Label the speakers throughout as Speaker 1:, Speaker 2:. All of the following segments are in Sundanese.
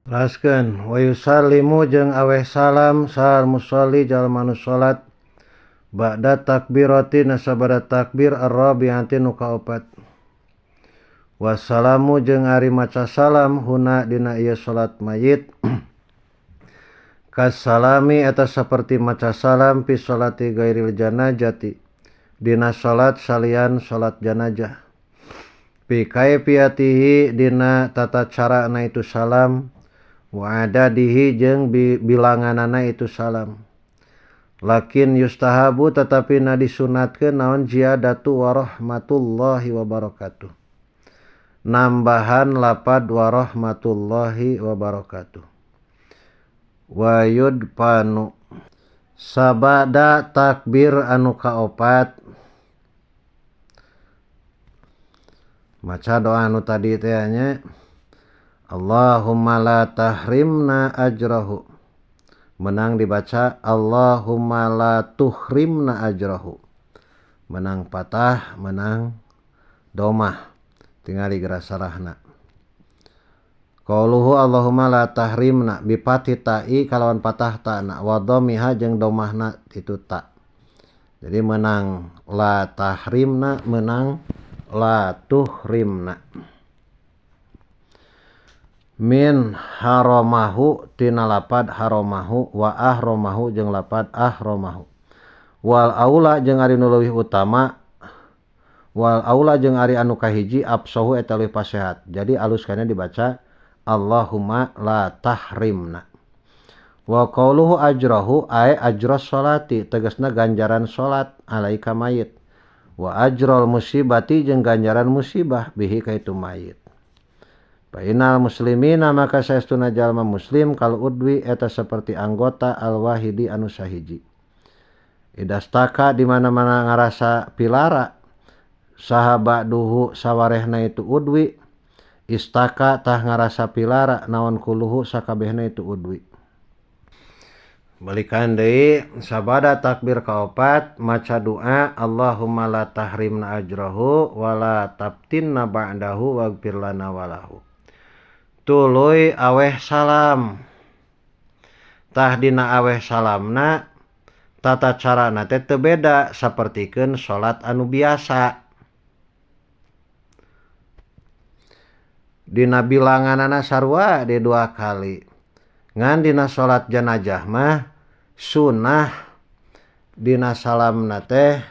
Speaker 1: Teraskeun wa yusallimu jeung aweh salam sal musalli jalma nu salat ba'da takbirati nasabada takbir ar-rabi'ati nu kaopat. Wassalamu jeung ari maca salam huna dina ieu salat mayit kasalami eta saperti maca salam fi salati ghairil janazati dina salat salian salat janazah fi kaifiyatihi dina tata carana itu salam wa adadihi jeung bilanganana itu salam. Lakin yustahabu tetapi na disunatkeun naon ziyadatu wa rahmatullahi wa barakatuh, nambahan lapad wa rahmatullahi wa barakatuh. Wa yudfanu sabada takbir anu kaopat maca doa anu tadi teh nya, Allahumma la tahrimna ajrahu, menang dibaca Allahumma la tuhrimna ajrahu, menang patah menang domah tingali geura sarahna. Qauluhu Allahumma la tahrimna bi fathi ta'i kalawan patah ta'na wa dhammiha jeung domahna itu ta. Jadi menang la tahrimna menang la tuhrimna. Min haramahu tina lapad haramahu wa ahromahu jeung lapad ahromahu. Wal aula jeung ari nu leuwih utama wal aula jeung ari anu kahiji absahu eta leuwih pasehat. Jadi aluskannya dibaca Allahumma la tahrimna. Wa qauluhu ajrahu ay ajras salati tegasna ganjaran salat alaika mayit. Wa ajral musibati jeung ganjaran musibah bihi ka itu mayit. Fa innal muslimina maka saestuna jalma muslim kal udwi eta seperti anggota al wahidi anu sahiji. Idastaka di mana-mana ngarasa pilara saha ba'duhu sawarehna itu udwi istaka tah ngarasa pilara naon kuluhu sakabehna itu udwi. Balikan deui sabada takbir kaopat maca doa Allahumma la tahrimna ajrahu wa la tabtinna ba'dahu waghfir lana walahu. Tuluy aweh salam. Tah dina aweh salamna tata carana teh teu beda sapertikeun salat anu biasa. Dina bilanganana sarua de dua kali. Ngan dina salat janazah mah sunah dina salamna teh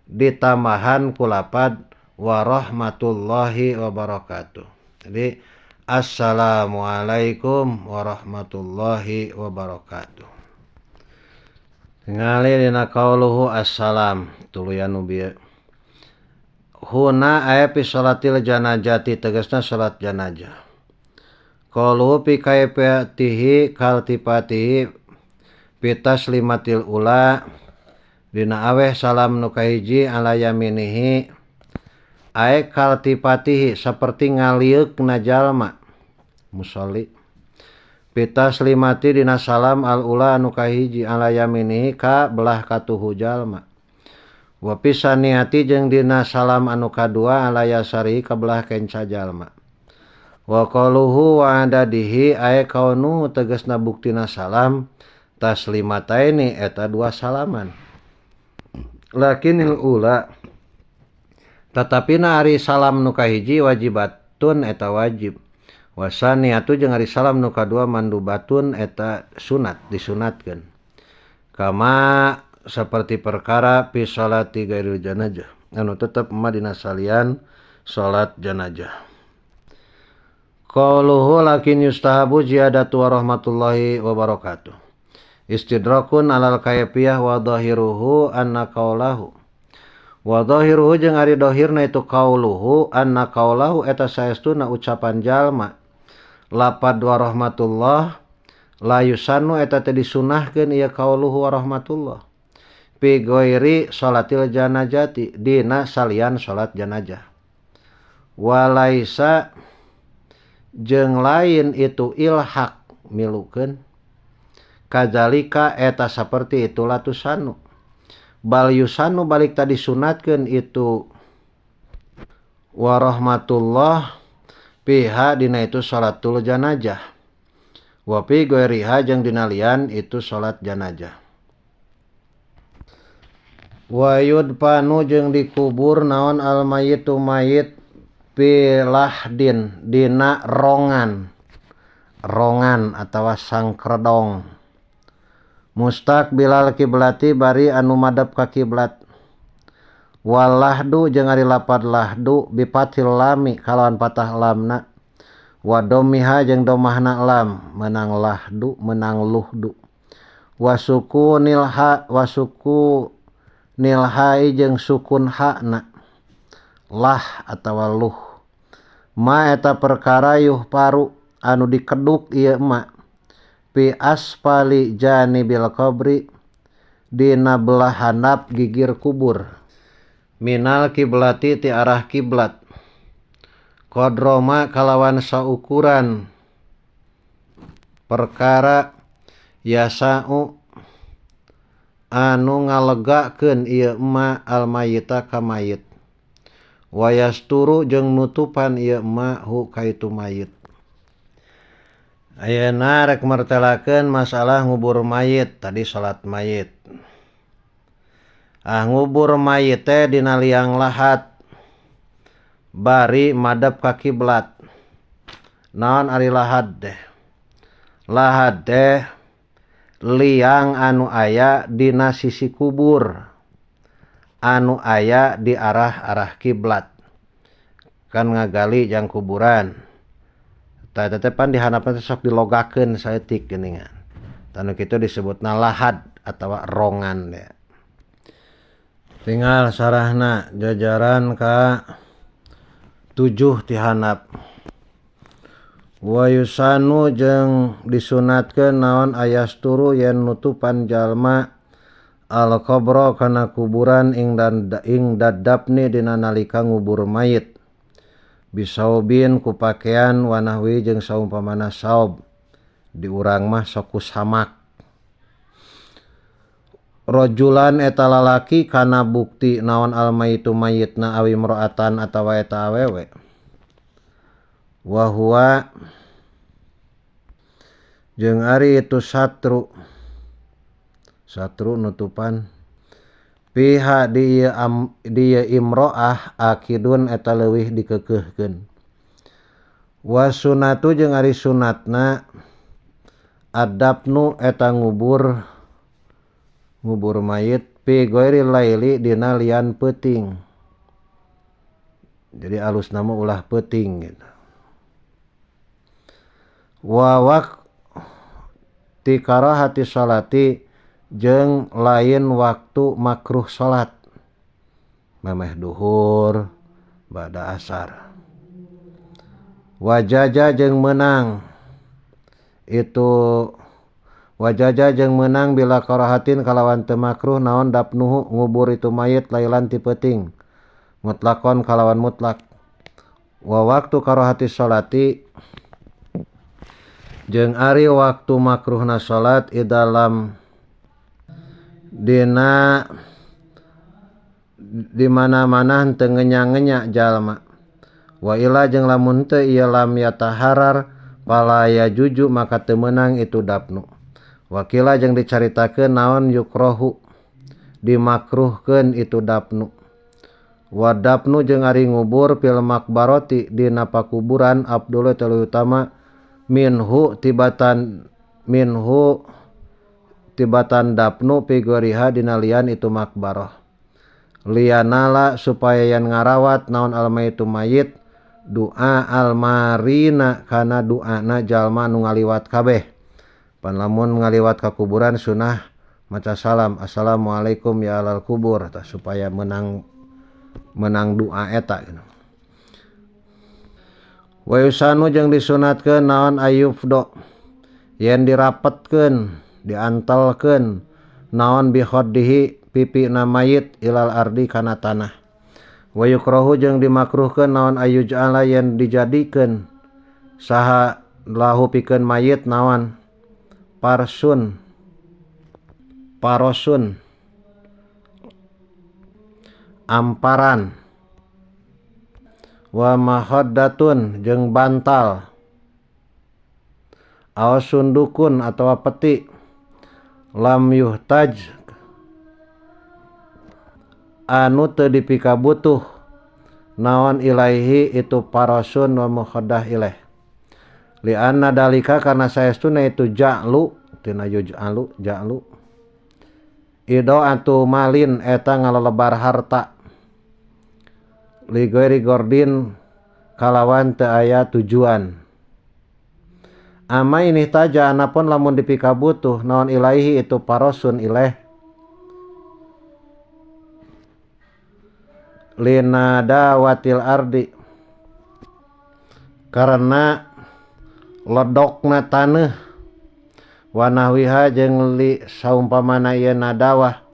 Speaker 1: ditambahan ku lapad wa rahmatullahi wa barakatuh. Jadi assalamualaikum warahmatullahi wabarakatuh. Tingali dina qauluhu assalam tuluyan nu bieu. Huna aya fi salatil janazati tegasna salat janazah. Qauluhu fi kaifiyatihi kaltifatihi fi taslimatil ula dina aweh salam nu kahiji ala yaminihi ae kaltifatihi saperti ngalieukna jalma musolli fi taslimati dina salam al ula anu kahiji ala yaminihi ka belah katuhu jalma. Wa pisaniati jeung dina salam anu kadua ala yasari ka belah kenca jalma. Wa qaluhu wa adadihi ae kaunu tegasna buktina salam taslimataini eta dua salaman. Lakinil ula tatapina ari salam nu kahiji wajibatun eta wajib. Wasaniatu jeung ari salam nu kadua mandubatun eta sunat disunatkeun. Kama seperti perkara fi salati ghairil janazah anu tetep mah dina salian salat janazah. Qauluhu lakin yustahabu ziyadatu wa rahmatullahi wa barakatuh. Istidrakun alal kaifiyah wa dhahiruhu anna qaulahu. Wa dhahiruhu jeung ari dhahirna itu qauluhu anna qaulahu eta saestuna ucapan jalma lapad wa rahmatullah la yusanu eta teh disunahkeun ieu qauluhu wa rahmatullah fi ghairi salatil janazati dina salian salat janazah. Walaisa jeung lain itu ilhaq milukeun kadzalika eta saperti itu latusanu bal yusanu balik tadi sunatkeun itu warahmatullah piha dina itu salatul janazah. Wa fi ghairiha jeung dina lian itu salat janazah. Wa yudfanu jeung dikubur naon al mayitu mayit pilahdin dina rongan. Rongan atawa sangkredong. Mustaqbilal kiblati bari anu madep ka kiblat. Walahdu jeung ari lapad lahdu bifathil lami kalawan patah lamna. Wa dhammiha jeung domahna lam menang lahdu menang luhdu. Wasukunil ha wasuku nilhai jeung sukun hakna lah atawa luh. Ma eta perkara yuh paru anu dikeduk ieu ma pi asfali janibil qabri dina belah handap gigir kubur minal kiblati ti arah kiblat qadroma kalawan saukuran perkara yasa'u anu ngalegakeun ieu ma al mayyita ka mayit wayasturu jeung nutupan ieu ma hu ka itu mayit. Ayeuna rek martelakeun masalah ngubur mayit, tadi salat mayit. Ah ngubur mayit teh dina liang lahat bari madep ka kiblat. Naon ari lahat teh? Lahat teh liang anu aya dina sisi kubur anu aya di arah-arah kiblat. Kan ngagali jang kuburan tah eta teh pan dihandapna teh sok dilogakeun saeutik geuningan. Tah nu kitu disebutna lahad atawa rongan teh. Tinggal sarahna jajaran ka 7 ti handap. Wa yusanu jeung disunatkeun naon ayasturu yen nutupan jalma al qabra kana kuburan ing dadapni dina nalika ngubur mayit bisaubin ku pakean wanahwi jeung saumpamana saub di urang mah sok ku samak. Rajulan eta lalaki kana bukti naon al mayitu mayitna awi imro'atan atawa eta awewe. Wa huwa jeung ari itu satru satru nutupan piha di ieu imro'ah akidun eta leuwih dikekeuhkeun. Wa sunatu jeung ari sunatna adapnu eta ngubur ngubur mayit fi ghairi laili dina lian peuting. Jadi alusna mah ulah peuting gitu. Wa waqti karahati salati jeung lain waktu makruh salat memeh duhur bada asar. Wajaja jeung meunang itu wajaja jeung meunang bila karahatin kalawan teu makruh naon dapnuhu ngubur itu mayit lailan ti peuting mutlakon kalawan mutlak. Wa waktu karahati salati jeung ari waktu makruhna salat idalam dina di mana-mana henteu ngenya-ngenya jalma. Wa ila jeung lamun teu ieu lam yataharar fala yajuju maka teu meunang itu dapnu. Wakila jeung dicaritakeun naon yukrohu dimakruhkeun itu dapnu. Wa dapnu jeung ari ngubur fil makbarati dina pakuburan abdul teu utama minhu tibatan dapnu pigoriha dina lian itu makbarah. Lianala supaya yan ngarawat naon almaitu mayit doa almarina kana doana jalma nu ngaliwat kabeh. Pan lamun ngaliwat ka kuburan sunah maca salam assalamualaikum ya alal kubur tah supaya menang doa eta gitu. Wa yusanu jeung disunatkeun naon ayufdo yen dirapetkeun diantelkeun naon bikhaddihi pipina mayit ilal ardi kana tanah. Wa yukrahu jeung dimakruhkeun naon ayuj'ala yen dijadikeun saha lahu pikeun mayit naon parsun parosun amparan wa mahaddatun jeung bantal Aw sundukun atawa peti lam yuhtaj anu teu dipikabutuh naon ilaihi itu parasun wa mukhadah ilaih li anna dalika karena saestuna itu ja'lu tina yuj'alu ja'lu idoatu malin eta ngalelebar harta li ghairi gordin kalawan teu aya tujuan. Ama ini taja anapun lamun dipikabutuh naon ilaihi itu parosun ilaih linadawatil ardi karena ledokna taneuh wanahwiha jeung li saumpamana ieu nadawah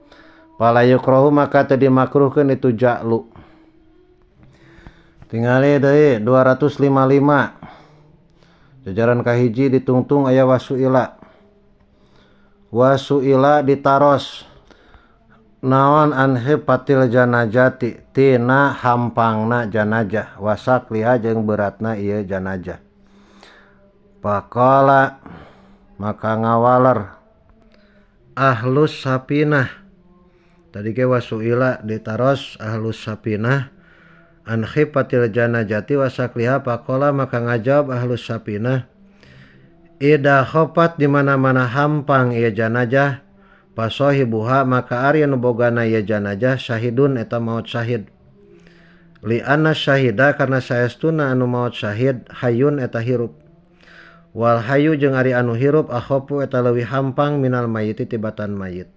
Speaker 1: fala yukrohu maka teu dimakruhkeun itu ja'lu. Tingali deui 255 jajaran kahiji ditungtung aya wasuila. Wasuila ditaros naon anhifatil janajati tina hampangna janajah wasakliha jeung beratna ieu janajah. Faqala maka ngawaler ahlus sapinah. Tadi ge wasuila ditaros ahlus sapinah an khifatil janajati wasakliha faqala maka ngajawab ahlus sapinah ida khafat di mana-mana hampang ieu janajah pasohibuha maka ari nu bogana ieu janajah syahidun eta maot syahid li anna syahida karena saestuna anu maot syahid hayun eta hirup wal hayu jeung ari anu hirup akhafu eta leuwih hampang minal mayiti tibatan mayit.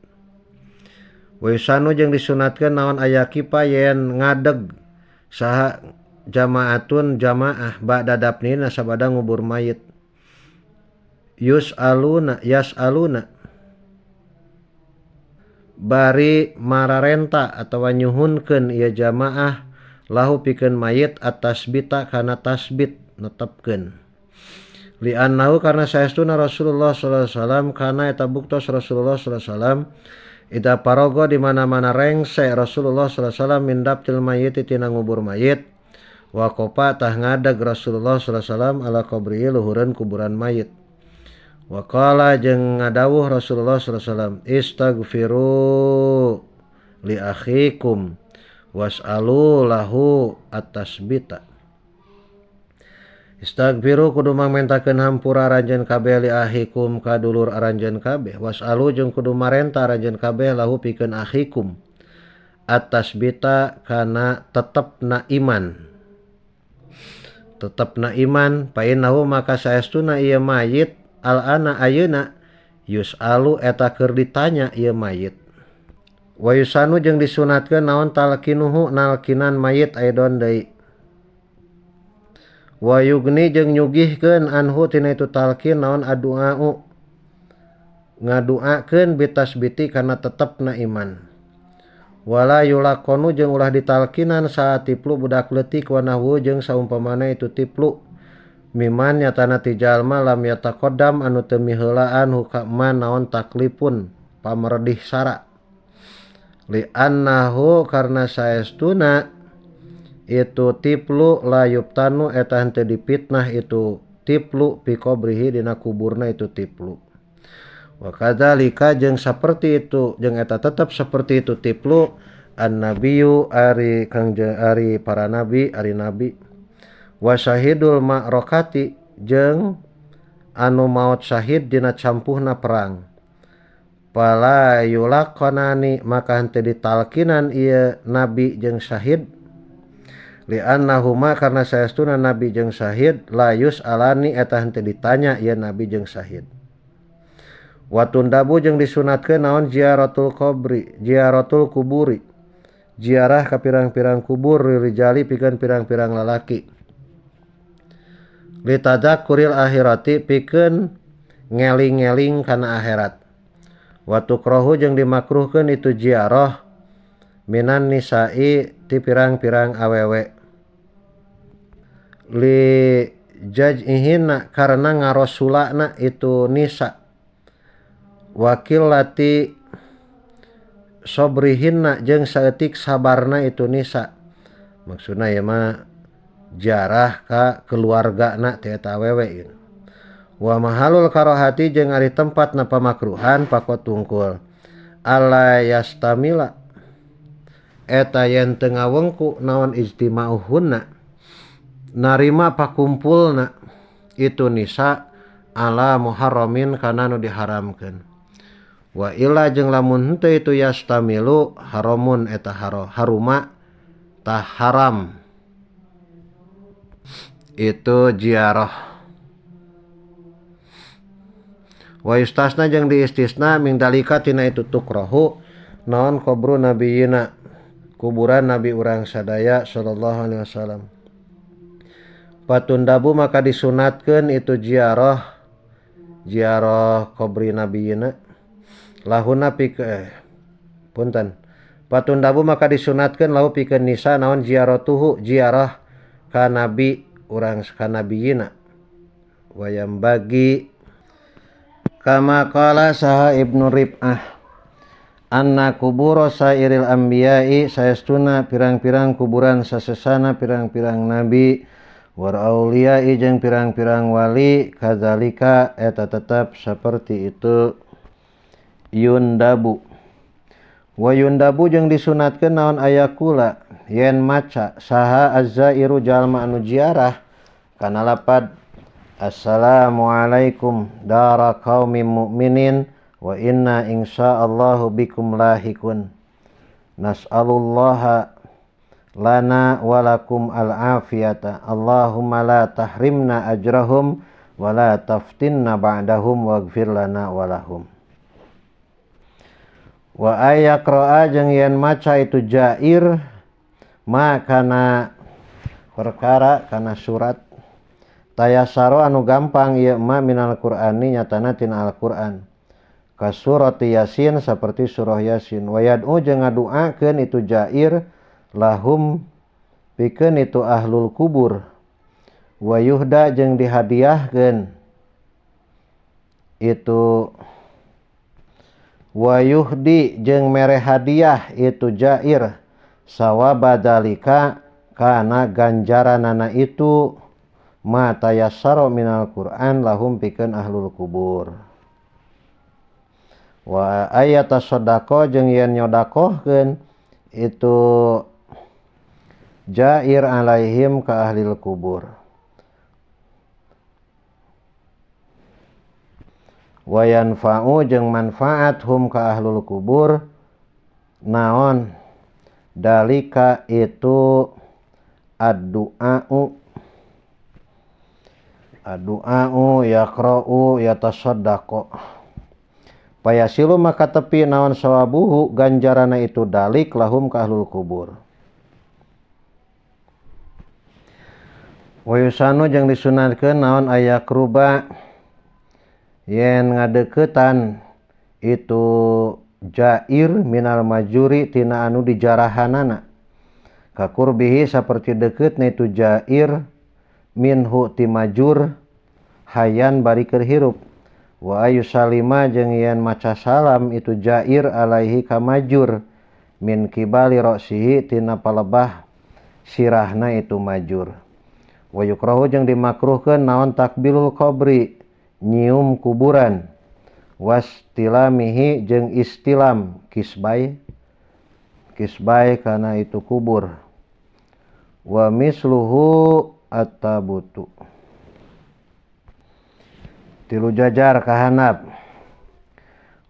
Speaker 1: Wa yusanu jeung disunatkeun naon aya kipa yen ngadeg saha jamaatun jamaah ba'da dafnina sabada ngubur mayit yus'aluna yas'aluna bari mararenta atawa nyuhunkeun ieu jamaah lahu pikeun mayit atasbita kana tasbit netepkeun li annahu karena saestuna Rasulullah sallallahu alaihi wasallam kana eta buktos Rasulullah sallallahu alaihi wasallam ida parogo di mana-mana rengse Rasulullah sallallahu alaihi wasallam mindaptil mayit tina ngubur mayit waqafa tah ngadeg Rasulullah sallallahu alaihi wasallam ala qabrihi luhureun kuburan mayit waqala jeung ngadawuh Rasulullah sallallahu alaihi wasallam istaghfiru li akhikum was'alu lahu at-tasbita. Istaghfiru kudu mangmentakeun hampura aranjeun kabeh li akhikum ka dulur aranjeun kabeh was'alu jeung kudu marenta aranjeun kabeh lahu pikeun akhikum at-tasbita kana tetepna iman. Tetepna iman fa innahu maka saestuna ieu mayit al-ana ayeuna yus'alu eta keur ditanya ieu mayit. Wa yusanu jeung disunatkeun naon talqinuhu nalkinan mayit aidon deui. Wa yugni jeung nyugihkeun anhu tina itu talqin naon addu'au ngaduakeun bitasbiti kana tetepna iman. Wala yulaqonu jeung ulah ditalkinan saat tiplu budak leutik wa nahwu jeung saumpamana itu tiplu miman nyatana ti jalma lam yataqaddam anu teu miheulaan hukama naon taklifun pamerdih sara li annahu karna saestuna itu tiplu la yuptanu eta henteu dipitnah itu tiplu fi qabrihi dina kuburna itu tiplu. Wa kadzalika jeung saperti itu jeung eta tetep seperti itu tiplu annabiyyu ari kangjeng ari para nabi ari nabi wa syahidul ma'rakati jeung anu maot syahid dina campuhna perang fala yulaqanani maka henteu ditalkinan ieu nabi jeung syahid li annahuma karena saestuna nabi jeung syahid la yus'alani eta henteu ditanya ieu nabi jeung syahid. Wa tundabu jeung disunatkeun naon ziaratul qabri ziaratul kuburi ziarah ka pirang-pirang kubur rijali pikeun pirang-pirang lalaki litadzakuril akhirati pikeun ngeling-ngeling kana akhirat. Wa tukrohu jeung dimakruhkeun itu ziarah minan nisa'i ti pirang-pirang awewe li jajihina karena ngarosulana itu nisa wakilati sobrihinna jeung saeutik sabarna itu nisa. Maksudna ieu mah jarah ka keluargana ti eta awewe ieu. Wa mahalul karohati jeung ari tempatna pamakruhan pakot tungkul alla yastamila eta yen teu ngawengku naon ijtima'uhunna narima pakumpulna itu nisa ala muharramin kana nu diharamkeun. Wa illa jeung lamun henteu itu yastamilu haramun eta haruma tah haram itu ziarah. Wa istasna jeung diistisna min dalika tina itu tukrohu naon qabru nabiyina kuburan nabi urang sadaya sallallahu alaihi wasallam. Patundabu maka disunatkeun itu ziarah ziarah qabri nabiyina lahuna pikeun punten. Patundabu maka disunatkeun lahu pikeun nisa naon ziaratuhu ziarah ka nabi urang ka nabiyina. Wayam bagi kama qala saha Ibnu Rib'ah anna kuburo sairil anbiya'i saestuna pirang-pirang kuburan sasesana pirang-pirang nabi war auliya'i jeung pirang-pirang wali kadzalika eta tetap seperti itu yundabu. Wa yundabu jeung disunatkeun naon ayakula yen maca saha azzairu jalma anu ziarah kana lapad assalamualaikum dara qaumin mu'minin wa inna insyaallahu bikum lahikun nas'alullaha lana wa lakum al-afiyata Allahumma la tahrimna ajrahum wa la taftinna ba'dahum waghfir lana wa lahum. Wa ayaqra'a jeung yen maca itu jair ma kana perkara kana surat tayasaro anu gampang ieu ma minal Qur'ani nyatana tina Al-Qur'an kasurati Yasin seperti surah Yasin. Wa yad'u jeung ngaduakeun itu jair lahum pikeun itu ahlul kubur. Wa yuhda jeung dihadiahkeun itu wa yuhdi jeung mere hadiah itu jair sawabadalika kana ganjaranana itu ma tayassara minal Qur'an lahum pikeun ahlul kubur. Wa ayata sodako jeung yen nyodakohkeun itu jair alaihim ka ahlil kubur. Wa yanfa'u jeung manfaat hum ka ahlul kubur naon dalika itu ad-du'a'u ad-du'a'u yaqra'u yatasaddaqu. Payasilu maka tepi naon sawabuhu ganjarana itu dalik lahum ka ahlul kubur. Wa yusanu jeung disunatkeun naon ayakruba yen ngadeukeutan itu jair minal majuri tina anu dijarahanana kakurbihi saperti deukeutna itu jair minhu ti majur hayan bari keur hirup. Wa ayu salima jeung yen maca salam itu jair alaihi ka majur min kibali ra'sihi tina palebah sirahna itu majur. Wa yukrahu jeung dimakruhkeun naon takbilul qabri nyium kuburan wastilamihi jeung istilam kisbay kisbay kana itu kubur. Wa misluhu at-tabutu tilu jajar kahanap.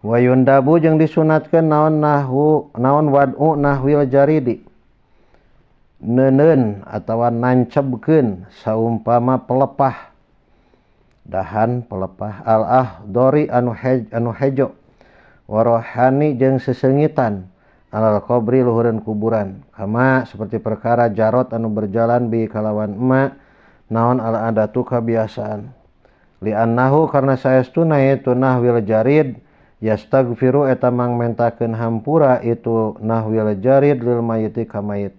Speaker 1: Wa yundabu jeung disunatkeun naon nahu naon wad'u nahwil jaridi neuneun atawa nancebkeun saumpama pelepah dahan pelepah al ahdori anu hejo warohani jeung sesengitan alal qabri luhureun kuburan kama seperti perkara jarot anu berjalan bi kalawan emak naon al adatu kabiasaan li annahu karena saestuna itu nahwil jarid yastaghfiru eta mangmentakeun hampura itu nahwil jarid lil mayiti ka mayit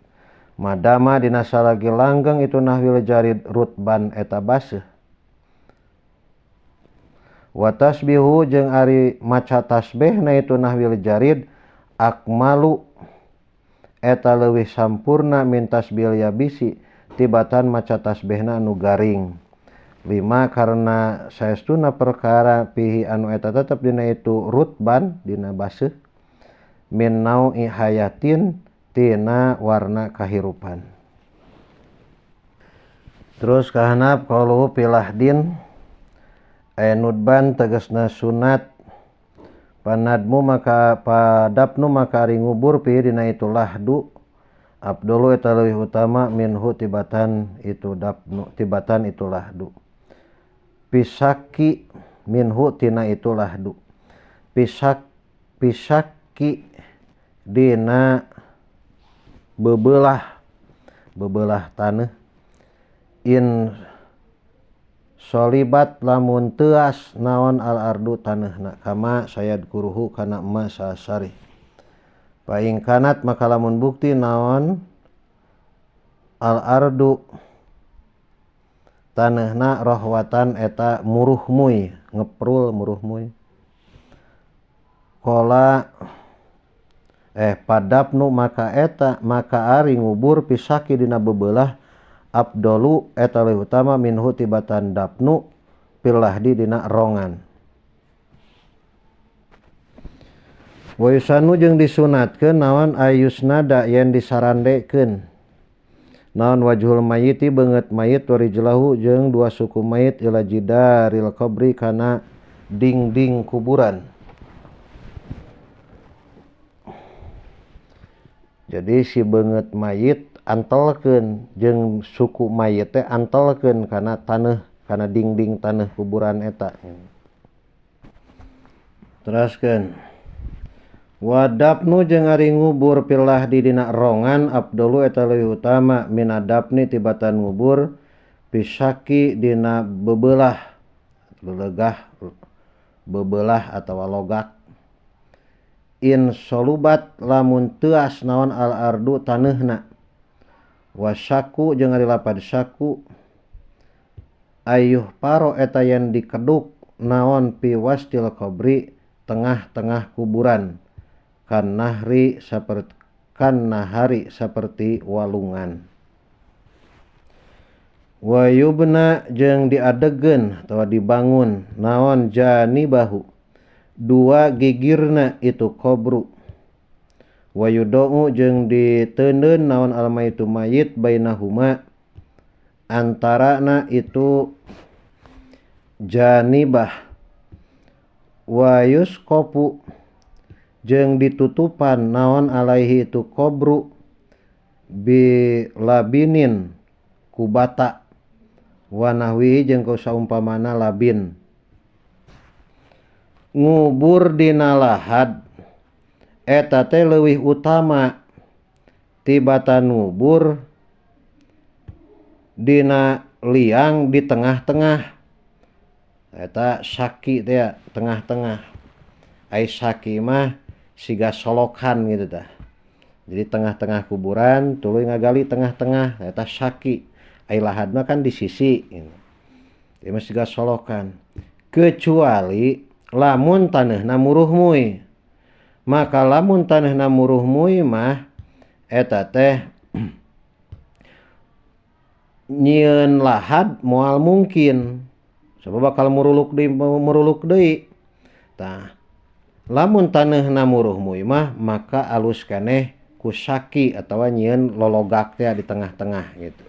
Speaker 1: madama dina salagi langgeng itu nahwil jarid rutban eta baseuh. Wa tasbihu jeung ari maca tasbihna itu nahwil jarid akmalu eta leuwih sampurna min tasbih yabisi tibatan maca tasbihna anu garing. Lima karena saestuna perkara pihi anu eta tetep dina itu rutban dina baseuh min nau'i hayatin tina warna kahirupan. Terus kahanap qauluhu pilahdin aya nudban tegasna sunat panadmu maka padapnu maka ari ngubur pihi dina itu lahdu abdulu eta leuwih utama minhu tibatan itu dapnu tibatan itu lahdu pisaki minhu tina itu lahdu pisaki dina bebelah taneuh in solibat lamun teuas naon al ardu taneuhna kama sayadkuruhu kana ma sasari fa in kanat maka lamun bukti naon al ardu taneuhna rohwatan eta muruhmuy ngeprul muruhmuy kola padapnu maka eta maka ari ngubur pisaki dina bebelah abdolu eta leuwih utama minhu tibatan dapnu pilahdi dina rongan. Wa yusanu jeung disunatkeun naon ayusnada yen disarandekeun naon wajhul mayyiti beungeut mayit wa rijlahu jeung dua suku mayit ila jidaril qabri kana dingding kuburan. Jadi si beungeut mayit antelkeun jeung suku mayit teh antelkeun kana taneuh kana dingding taneuh kuburan eta. Teraskeun wadapnu jeung ari ngubur pilah di dina rongan abdulu eta leuwih utama minadapni tibatan ngubur pisaki dina bebelah lelegah bebelah atawa logak in solubat lamun teuas naon al ardu taneuhna wasaku jeung ari lapad saku ayuh paro eta yen dikeduk naon pi wastil qabri tengah-tengah kuburan kan nahri saperti kan nahari saperti walungan. Wa yubna jeung diadegeun atawa dibangun naon janibahu dua gigirna itu qabru. Wa yudau jeung diteundeun naon almaitu mayit bainahuma antarana itu janibah. Wa yusqafu jeung ditutupan naon alaihi itu qabru bi labinin ku bata wa nahwihi jeung ku saumpamana labin. Ngubur dina lahad eta teh leuwih utama tibatan ngubur dina liang di tengah-tengah eta saki teh tengah-tengah. Ai saki mah siga solokan gitu tah. Jadi tengah-tengah kuburan tuluy ngagali tengah-tengah eta saki. Ai lahad mah kan di sisi gitu. Ieu mah siga solokan. Kecuali lamun taneuhna muruhmuy. Maka lamun taneuhna muruhmuy mah eta teh nyieun lahad moal mungkin. Sebab bakal muruluk deui. Tah lamun taneuhna muruhmuy mah maka alus keneh ku saki atawa nyieun lologak teh di tengah-tengah gitu.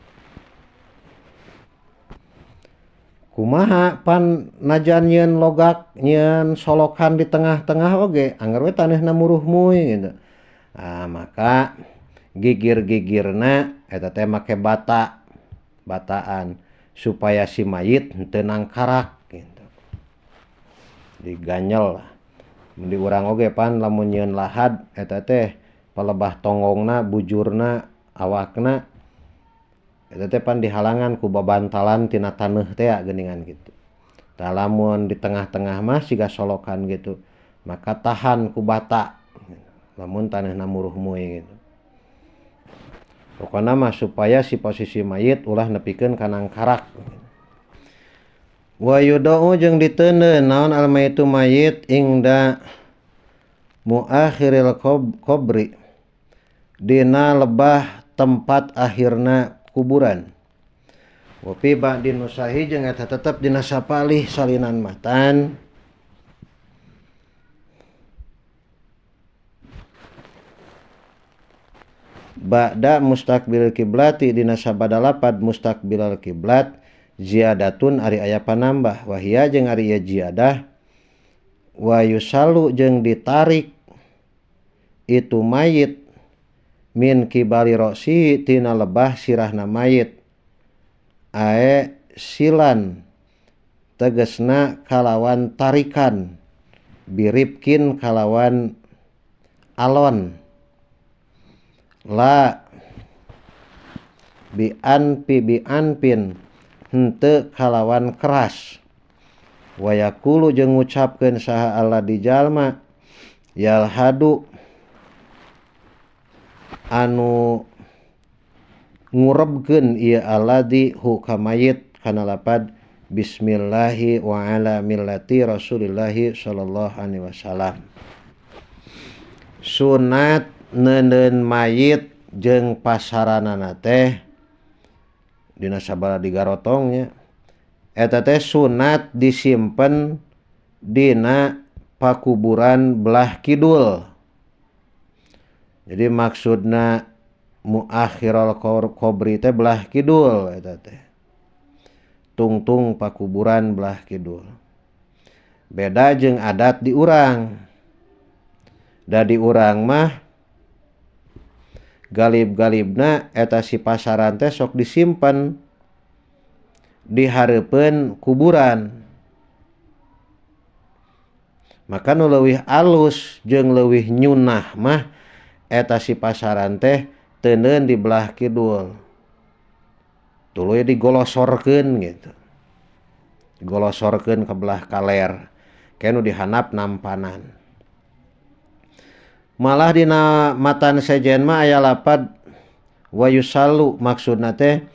Speaker 1: Kumaha pan najan nyieun logak nyieun solokan di tengah-tengah oge angger we taneuhna muruhmuy gitu. Ah maka gigir-gigirna eta teh make bata bataan supaya si mayit henteu nangkarak gitu. Diganyel lah. Mun di urang oge pan lamun nyieun lahad eta teh palebah tonggongna bujurna awakna eta teh pan dihalangan ku babantalan tina taneuh teh geuningan kitu. Tah lamun di tengah-tengah mah siga solokan gitu, maka tahan ku bata lamun taneuhna muruhmuy gitu. Pokona mah supaya si posisi mayit ulah nepikeun ka nangkarak. Wa yudau jeung diteundeun naon al mayitu mayit ingda muakhiril qabri dina lebah tempat akhirna kuburan. Wa fi ba'din nusahi jeung eta tetep dina sapalih salinan matan ba'da mustaqbil kiblati dina sabada lapad mustaqbilal kiblat ziyadatun ari aya panambah wahia jeung ari ieu ziyadah wa yusallu jeung ditarik itu mayit min kibali roksi tina lebah sirahna mayit ae silan tegesna kalawan tarikan biripkin kalawan alon la bianpi bianpin henteu kalawan keras wayaqulu jeung ngucapkeun saha Allah di jalma yalhadu anu ngurebkeun ieu alladzi hu ka mayit kana lapad bismillahi wa ala millati rasulillahi sallallahu alaihi wasallam. Sunat neuneun mayit jeung pasaranana teh dina sabada digarotongnya eta teh sunat disimpen dina pakuburan belah kidul. Jadi maksudna muakhirul qabri teh belah kidul eta teh. Tungtung pakuburan belah kidul. Beda jeung adat di urang. Da di urang mah galib-galibna eta si pasaran teh sok disimpen di hareupeun kuburan. Maka nu leuwih alus jeung leuwih nyunah mah eta si pasaran teh teuneun di belah kidul. Tuluy digolosorkeun gitu. Digolosorkeun ke belah kaler. Ke nu dihanap nampanan. Malah dina matan sejen mah aya lapad wa yusallu maksudna teh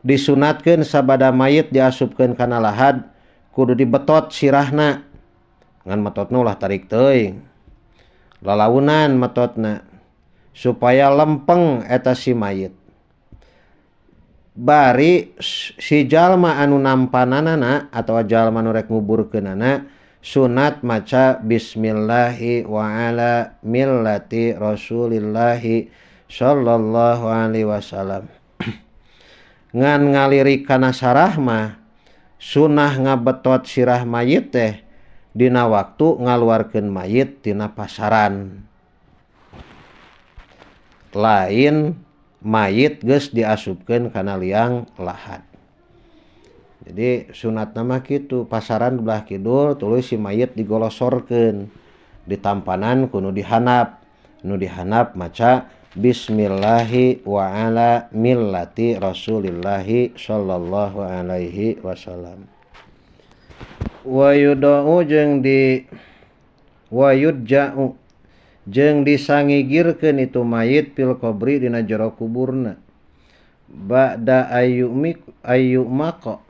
Speaker 1: disunatkeun sabada mayit diasupkeun kana lahad kudu dibetot sirahna. Ngan metotna ulah tarik teuing. Lalaunan metotna supaya lempeng eta si mayit. Bari si jalma anu nampananana atawa jalma nu rek nguburkeunana sunat maca bismillahi wa ala millati rasulillahi sallallahu alaihi wasallam. Ngan ngalirik kana sarah mah sunah ngabetot sirah mayit teh dina waktu ngaluarkeun mayit tina pasaran. Lain mayit geus diasupkeun kana liang lahad. Jadi sunatna mah kitu, pasaran belah kidul tuluy si mayit digolosorkeun ditampanan ku nu dihanap. Nu dihanap maca bismillahi wa ala millati rasulillahi sallallahu alaihi wasallam. Wa yudau jeung di wa yudja'u jeung disangigirkeun itu mayit fil qabri dina jero kuburna. Ba'da ayyumi ayyumaqo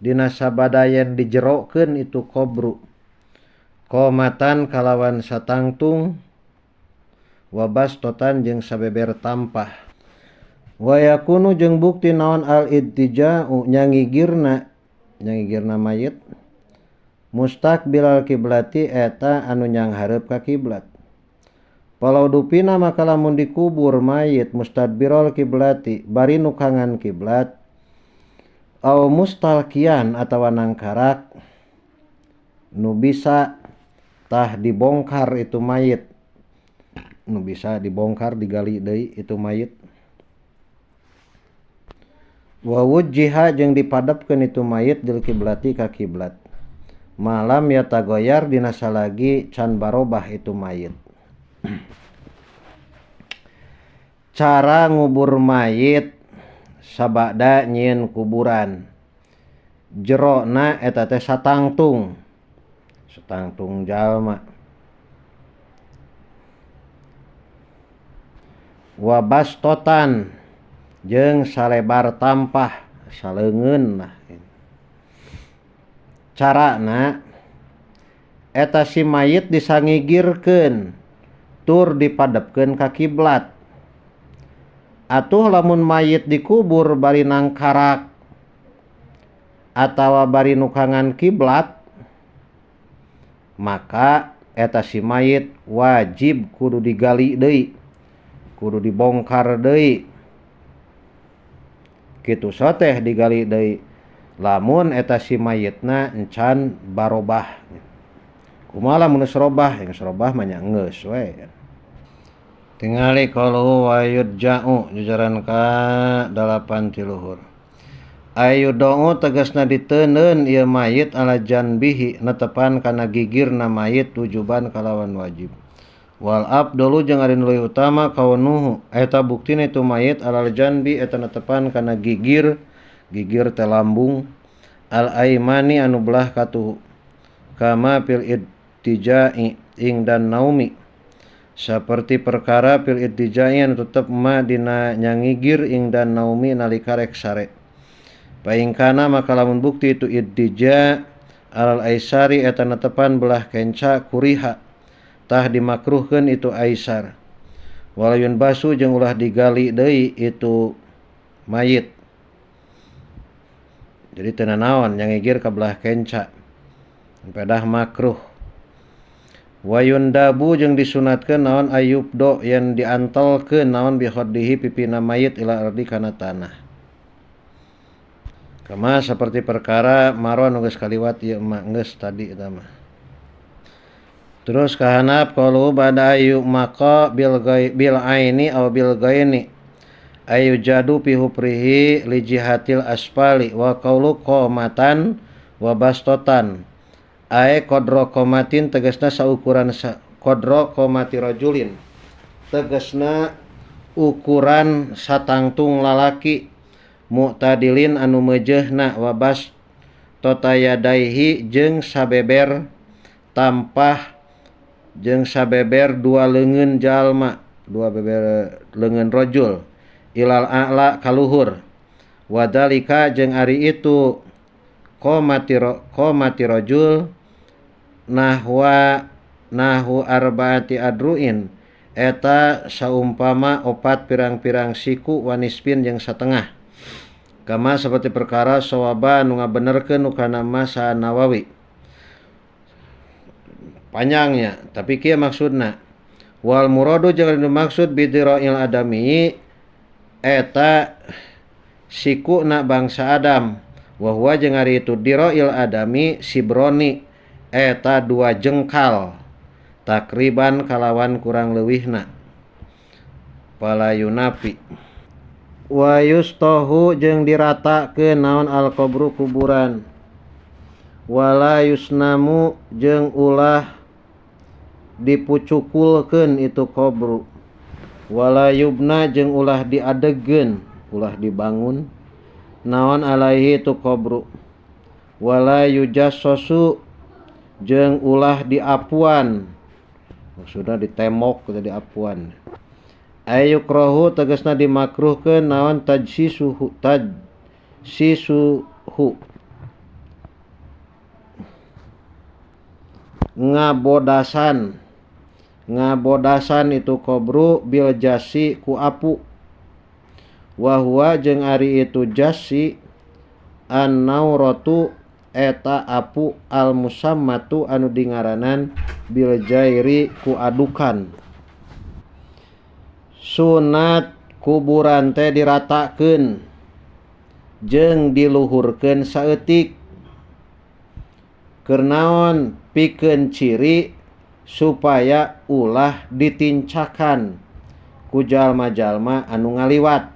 Speaker 1: dina sabadayan dijerokeun itu qabru. Qomatan kalawan satangtung wabastotan jeung sabeber tampah. Wa yakunu jeung bukti naon al ittija'u nyangigirna nyangigirna mayit mustaqbilal kiblati eta anu nyanghareup ka kiblat. Walau dupina maka lamun dikubur mayit mustadbirol kiblati bari nukangan kiblat au mustalkian atawa nangkarak nu bisa tah dibongkar itu mayit, nu bisa dibongkar digali deui itu mayit. Wa wujjiha jeung dipadepkeun itu mayit dil kiblati ka kiblat malam ya tagoyar dina salagi can barobah itu mayit. Cara ngubur mayit sabada nyieun kuburan jerona eta teh satangtung satangtung jalma wabastotan jeung salebar tampah saleungeun lah. Carana eta si mayit disangigirkeun tur dipadepkeun ka kiblat. Atuh lamun mayit dikubur bari nangkarak atawa bari nukangan kiblat maka eta si mayit wajib kudu digali deui, kudu dibongkar deui. Kitu soteh digali deui lamun eta si mayitna encan barobah. Kumaha lamun geus robah? Geus robah mah nya geus we. Tingali qalu wa yudja'u jajaran ka 8 ti luhur. Ayu do'u tegasna diteundeun ieu mayit ala janbihi netepan kana gigirna mayit tujuban kalawan wajib. Wal abdulu jeung ari nu leuwih utama kaunuhu eta buktina itu mayit alal janbi eta netepan kana gigir, gigir teh lambung al aimani anu belah katuhu kama fil idtija'i ing dan naumi seperti perkara fil idtija'i anu tetep ma dina nyangigir ing dan naumi nalika rek sare. Paingkana maka lamun bukti itu iddija alal aisari eta netepan belah kenca kuriha tah dimakruhkeun itu aisar. Walayun basu jeung ulah digali deui itu mayit. Jadi teu nanaon nyangigir ka belah kenca pedah makruh. Wayun dabu jeung disunatkeun naon ayubdo yen diantelkeun naon bihaddihi pipina mayit ila ardi kana tanah. Kama seperti perkara maron geus kaliwat ieu mah geus tadi eta mah. Terus kahanap qalu bada ayu maqa bil gai bil aini aw bil gaini ayu jadu fi hufrihi li jihatil asfali wa qaulu qamatan wa bastotan ae qadra qamatin tegasna saukuran qadra qamati rajulin tegasna ukuran satangtung lalaki mu'tadilin anu meujeuhna wa bas totayadaihi jeung sabeber tampah jeung sabeber dua leungeun jalma, dua beber leungeun rajul ilal a'la kaluhur wadalika jeung ari itu qamati rajul nahwa nahu arbaati adruin eta saumpama opat pirang-pirang siku wanisbin jeung satengah kama seperti perkara sawaba nu ngabenerkeun nu kana masa Nawawi. Panjangnya tapi kieu maksudna wal muradu jeung dimaksud bidira'il adami eta sikuna bangsa Adam wa huwa jeung ari itu dira'il adami sibroni eta dua jengkal takriban kalawan kurang leuwihna palayunafi wa yustahu jeung diratakeun naon al qabru kuburan wala yusnamu jeung ulah dipucukulkeun itu qabru wala yubna jeung ulah diadegeun ulah dibangun naon alaihi itu qabru wala yujassasu jeung ulah diapuan maksudna ditembok atau diapuan ayukrohu tegasna dimakruhkeun naon tajsisuhu tajsisuhu ngabodasan itu qabru bil jasi ku apu wa huwa jeung ari itu jasi an-nauratu eta apu al musammatu anu dingaranan bil jairi ku adukan. Sunat kuburan teh diratakeun jeung diluhurkeun saeutik keur naon pikeun ciri supaya ulah ditincakan ku jalma-jalma anu ngaliwat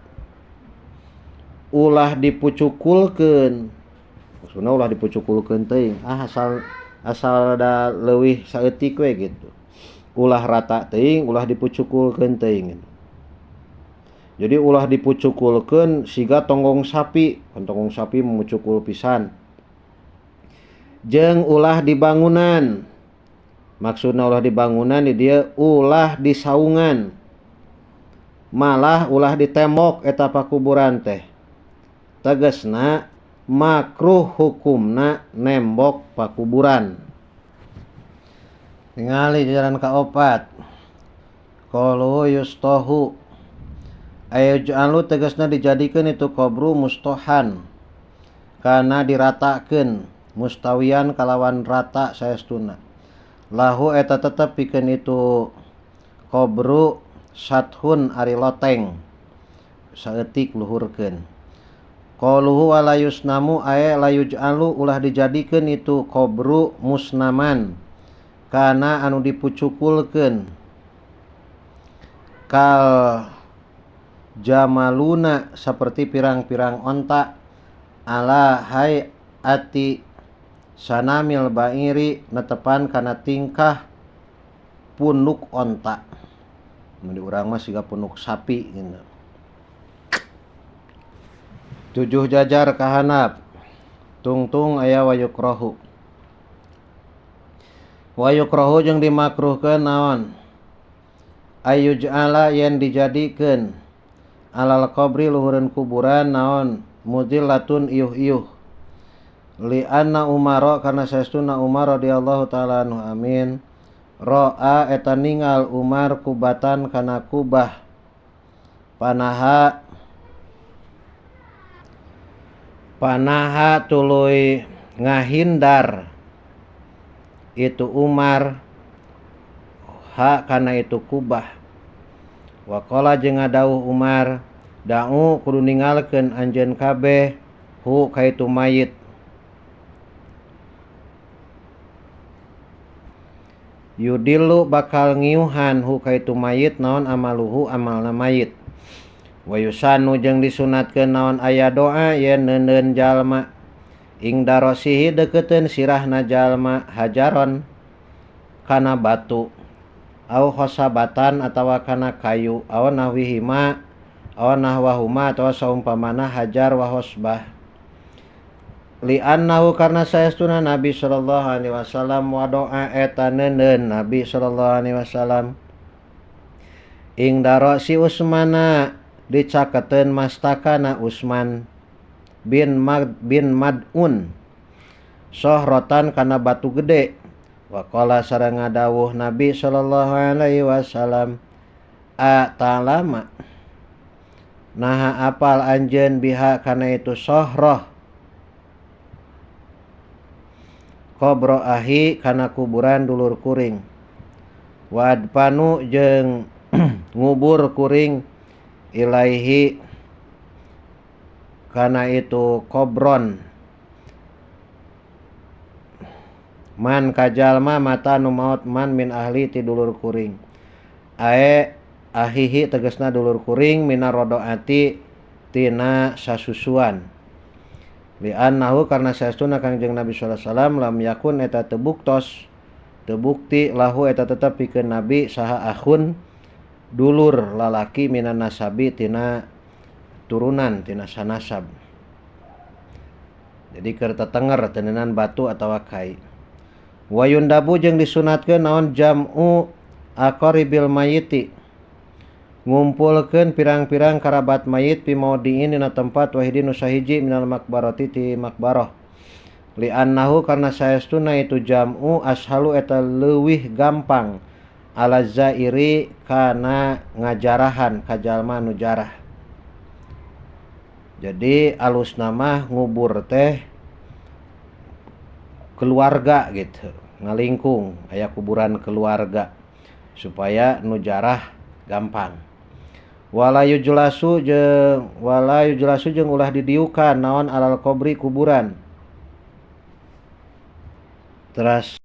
Speaker 1: ulah dipucukulkeun maksudna ulah dipucukulkeun teuing asal da leuwih saeutik we gitu ulah rata teuing ulah dipucukulkeun teuing. Jadi ulah dipucukulkeun siga tonggong sapi, kan tonggong sapi memucukul pisan. Jeung ulah dibangunan. Maksudna ulah dibangunan di dieu ulah disaungan. Malah ulah ditembok eta pakuburan teh. Tegasna makruh hukumna nembok pakuburan. Tingali jalan kaopat. Qalu yustahu ayo ja'alu tegasna dijadikeun itu qabru mustohan Kana diratakeun mustawian kalawan rata saestuna. Lahu eta tetep pikeun itu qabru sathun ari loteng saeutik luhurkeun. Qaluhu wala yusnamu ae la yuj'alu ulah dijadikeun itu qabru musnaman kana anu dipucukulkeun kal jamaluna seperti pirang-pirang onta ala hai ati sanamil bairi netepan kana tingkah punuk onta. Mun di urang mah siga punuk sapi gitu. 7 jajar kahanap tungtung aya wayukrohu. Wayukrohu jeung dimakruhkeun naon ayyuj'ala yen dijadikeun alal qabri luhureun kuburan naon mudillatun iuh-iuh li anna Umar karena saestuna Umar radhiyallahu taala anhu amin ra'a eta ningal Umar kubatan kana kubah panaha tuluy ngahindar itu Umar ha kana itu kubah. Waqala jeung ngadawuh Umar da'u kudu ningalkeun anjeun kabeh hu ka itu mayit. Yudilu bakal ngiuhan hu ka itu mayit naon amaluhu amalna mayit. Wa yusanu jeung disunatkeun naon aya doa yen neuneun jalma ing darosihi deukeuteuun sirahna jalma hajaron kana batu au khosabatan atawa kana kayu au nahwihima au nahwahuma atawa saumpamana hajar wa khosbah. Li annahu karna saestuna Nabi sallallahu alaihi wasallam wa doa eta neuneun Nabi sallallahu alaihi wasallam ing darosi Usmana dicaketeun mastakana Usman bin Mad'un sohrotan kana batu gede. Waqala sareng ngadawuh Nabi sallallahu alaihi wasallam a talama naha apal anjeun biha kana itu sohroh qabro ahi kana kuburan dulur kuring wadpanu jeung ngubur kuring ilaihi kana itu kobron man kajalma mata nu maot man min ahli ti dulur kuring ae ahihi tegasna dulur kuring mina rodoati tina sasusuan li annahu karna saestuna Kangjeng Nabi sallallahu alaihi wasallam lam yakun eta teu buktos teu bukti lahu eta tetep pikeun Nabi saha akhun dulur lalaki minan nasabi tina turunan tina sanasab. Jadi keur tetenger teuneunaan batu atawa kai. Wayundabu jeung disunatkeun naon jam'u aqaribil mayiti ngumpulkeun pirang-pirang karabat mayit pi maudiin dina tempat wahidin nu sahiji minal makbarati ti makbarah. Li annahu karna saestuna itu jam'u ashalu eta leuwih gampang ala zairi kana ngajarahan ka jalma nu jarah. Jadi alusna mah ngubur teh keluarga gitu, ngalingkung aya kuburan keluarga supaya nu jarah gampang. Wala yujlasu jeung ulah didiukan naon alal qabri kuburan. Teras